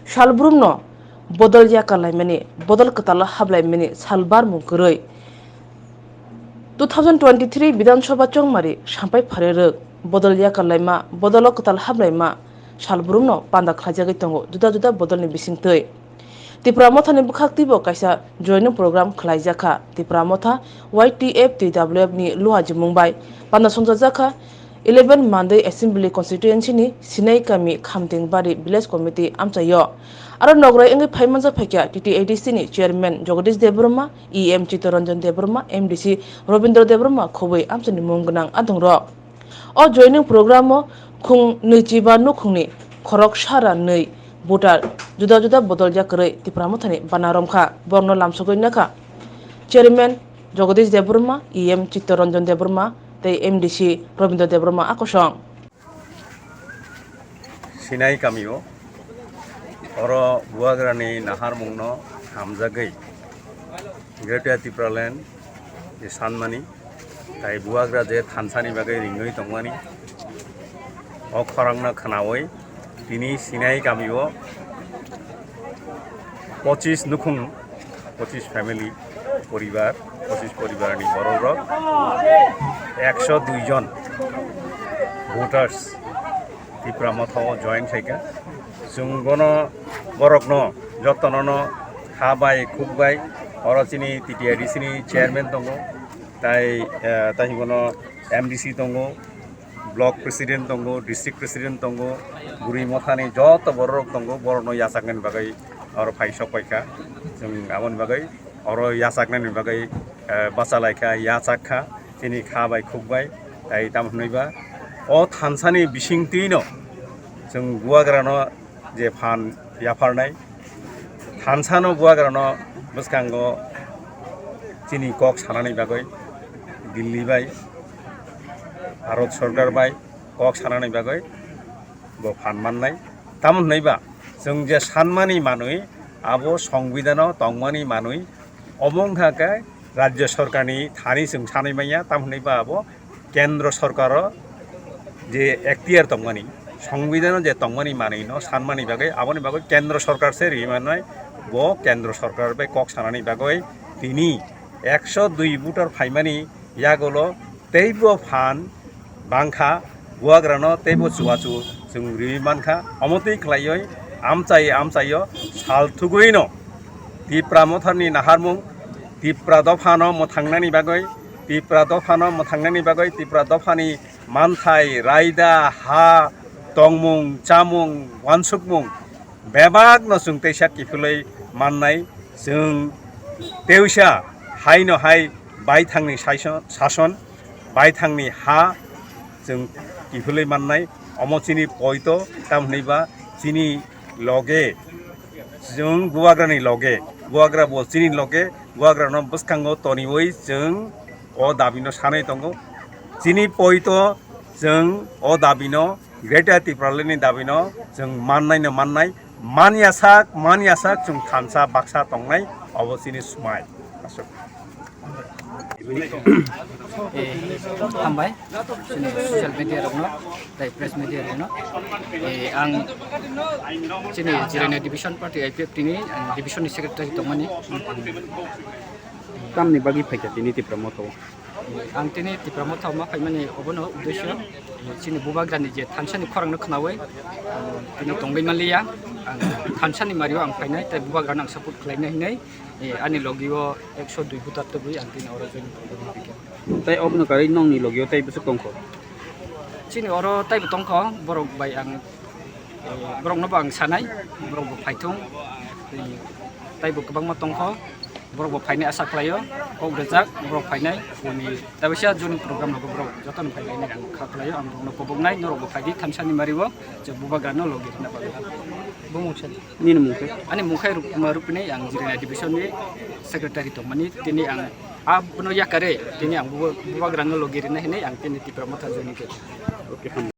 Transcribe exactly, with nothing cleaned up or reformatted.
Salbrumno bodol yakalaimani, bodol kwtalo hablaimani sal barmung kwrwi. Two thousand twenty-three Bidhan Sabha chongmari sampai pharwi rwk, bodol yakalaima, bodolo kwtal hablaima salbrumno panda khlaijagwi tongo juda juda bodolni bisingtwi. Tipra Mothani bwkhaktwibo kaisa joining program khlaijakha. Tipra Motha Y T F T W F ni luhajimung bai panda songchajakha. Eleven Mandai Assembly Constituency ni Sinai Kami Khamtingbari Village Committee amchaio. Aro nograi wngwi phaimanjak phaikha T T A D C ni Chairman Jagadish Debbarma, E M Chittaranjan Debbarma, M D C Robindra Debbarma khobwi amchaini mung gwnang adongrok. O joining program o khung nwichiba nukhungni khorok sara nwi voter juda juda bodol yakarwi Tipra Mothani bana romkha, borokno lamsogwi nakha Chairman Jagadish Debbarma, E M Chittaranjan Debbarma tei M D C Robindra Debbarma a kosong. Sinai kamio oro bubagrani naharmungno hamjagwi Greater Tipraland ni sanmani tai bubagra je thansani bagwi ringwi tongmani o khorangno khwnawi tini Sinai kamio pochis nukhung, pochis family, poribar, pochis poribarni borokrok ekso dui jon voters Tipra Motha o join khaikha. Chwng bono borokno jotonono ha bai khuk bai oro chini T T A D C ni chairman tongo, tai, eh, tai bono M D C tongo, block president tongo, district president tongo, bwrwi mothani joto borok tongo, borokno yachaknani bagwi oro phai sok paikha. Chwng aboni bagwi oro yachaknani bagwi, eh, bachalaikha, yachakha, chini kha bai khuk bai, tai tamo hwnwi ba o thansani bisingtwino chwng bubagrano je phan yapharnai, thansano bubagrano bwskango chini kok sanani bagwi Delhi bai, Bharat Sorkar bai kok sanani bagwi bo phan mannai. Tamo hwnwi ba chwng je sanmani manwi abo Songbidhano tongmani manwi omo wngkha khe Rajya Sorkarni thani chwng sanwi manya, tamo hwnwi ba abo Kendra Sorkaro je ekhtiar tongmani, Songbidhano je tongmani manwino sanmani bagwi, aboni bagwi Kendra Sorkar se riwi mannai, bo Kendra Sorkar bai kok sanani bagwi tini ekso dui voter phaimani yagulo teibo phan bangkha, bubagrano teibo chubachu chwng riwi mankha. Omo twi khlaiwi amchai amchaio sal thugwino Tipra Mothani naharmung, Tipra dophano mwthangnani bagwi, Tipra dophano mwthangnani bagwi, Tipra dophani manthai, raida, ha, tongmung, chamung, uansukmung bebakno chwng teisa kiphilwi mannai. Chwng teisa haino hai baithangni saison, sason, baithangni ha chwng kiphilwi mannai. Omo chini poito, tamhwnwi ba chini loge, chwng bubagrani loge, bubagra bo chini loge, bubagrano bwskango toniwi chwng o dabino sanwi tongo. Chini poito chwng o dabino, Greater Tipralandni dabino chwng mannaino mannai, manya sak, manya sak chwng thansa baksa tongnai, obo chini swmai. Aswk. Eh, hambai, chini social media rokno, tai press media rokno. Eh, ang chini Jirania Division Party I P F T ni, ang division ni secretary tongmani. Tamni bagwi phaikha tini Tipra Motha o? Ang tini Tipra Motha o ma phaimani obono uddesyo, chini bubagrani je thansani khorangno khwnawi, ang tini tongwi manliya. Ang thansani mario ang phainai, tei bubagrano ang support khlainai hinwi, eh, ani logio ekso dui voter tubui ang tini oro join khlainai. Tei obono karwi nongni logio tei bwswk tongkho? Chini oro taibo tongkho, borok bai ang, eh, borokno bo ang sanai, borok bo phaithung, eh, taibo kwbangma tongkho. Borok bo phainai asa khlaio, kok rwjak, borok phainai, bini tabisa joining program rogo borok jotono phainai hinwi ang kha khlaio, ang borokno koboknai, norok bo phaidi thansani mario, je bubagrano logi rwna bagwi. Bumung se? Nini mung khe? Ani mung khe Rup-, Rupini, ang Jirania Division ni secretary tongmani, tini ang abono yakare, tini ang buba-, bubagrano logi rwna hinwi ang tini Tipra Motha joining khe. Okay, hambai.